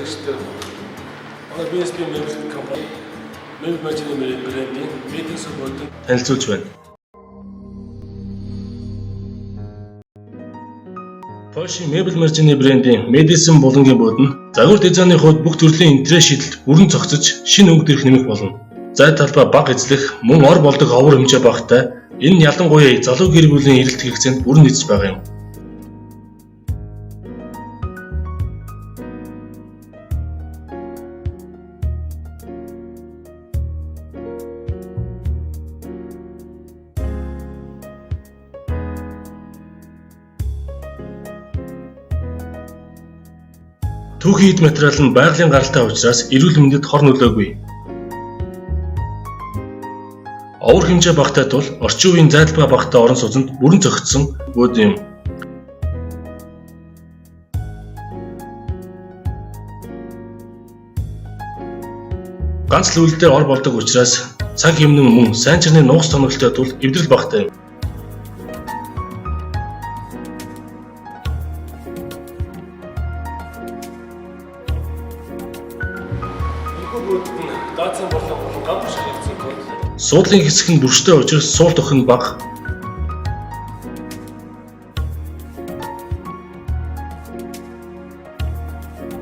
үзэгчдээ. Манай BSB мебель компани мебель маржины брендийн Madison буудан танилцуулж байна. Польшийн мебель маржины брендийн Madison булангийн бууд нь загвар дизайны хувьд бүх төрлийн интерьер шийдэлд бүрэн зохицож шинэ өнгө дэрх нэмэх болно. Зай талбай бага эзлэх, мөн ор болдог овор хэмжээ багатай энэ нь ялангуяа залуу гэр бүлийн эрэлт хэрэгцээнд бүрэн нийцэж байгаа юм. Түүхий эд материал нь байгалийн гаралтай учраас эрүүл мэндэд хор нөлөөгүй. Овор хэмжээ багатай тул орчин үеийн зайдалбай багатай орон сууцнд бүрэн зохицсон бууд юм. Ганц л үйлдэл ор болдог учраас цаг хэмнэн мөн сайн чирний нугас тоногтой тул эвдрэл багатай юм. Энэхүү буудад нь даацын борлого болон гам ширхэгдсэн тул Суудлын хэсэг нь бүрштэй учраас суул дөх нь бага.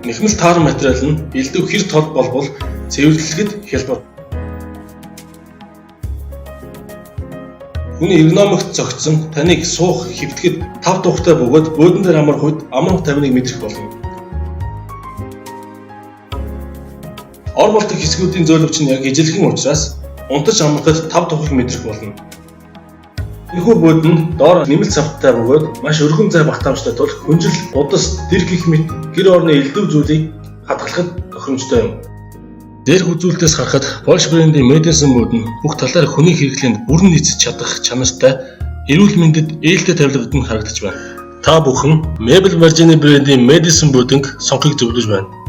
Нэхмэл таар материал нь элдв хэр тод болбол цэвэрлэхэд хялбар. Хүний эргономикт зохицсон таныг суух хэвтэхэд тав тухтай бөгөөд буудан дээр амрах үед амар тайвныг мэдрэх болно. Ор болдог хэсгүүдийн зөөлөвч нь яг ижилхэн учраас унтаж амрахад тав тухыг мэдрэх болно. Энэхүү бууд нь доор нэмэлт савттай бөгөөд маш өргөн зай багтаамжтай тул хүнжил, удас, дэр гэх мэт гэр орны элдэв зүйлийг хадгалахад тохиромжтой юм. Дээрх үзүүлэлтээс харахад Польш брендийн Madison бууд нь бүх талаар хүний хэрэглээнд бүрэн нийцэж чадах чанартай эрүүл мэндэд ээлтэй тавилгад нь харагдаж байна. Та бүхэн мебель маржины брендийн Madison бууданг сонгохыг зөвлөж байна.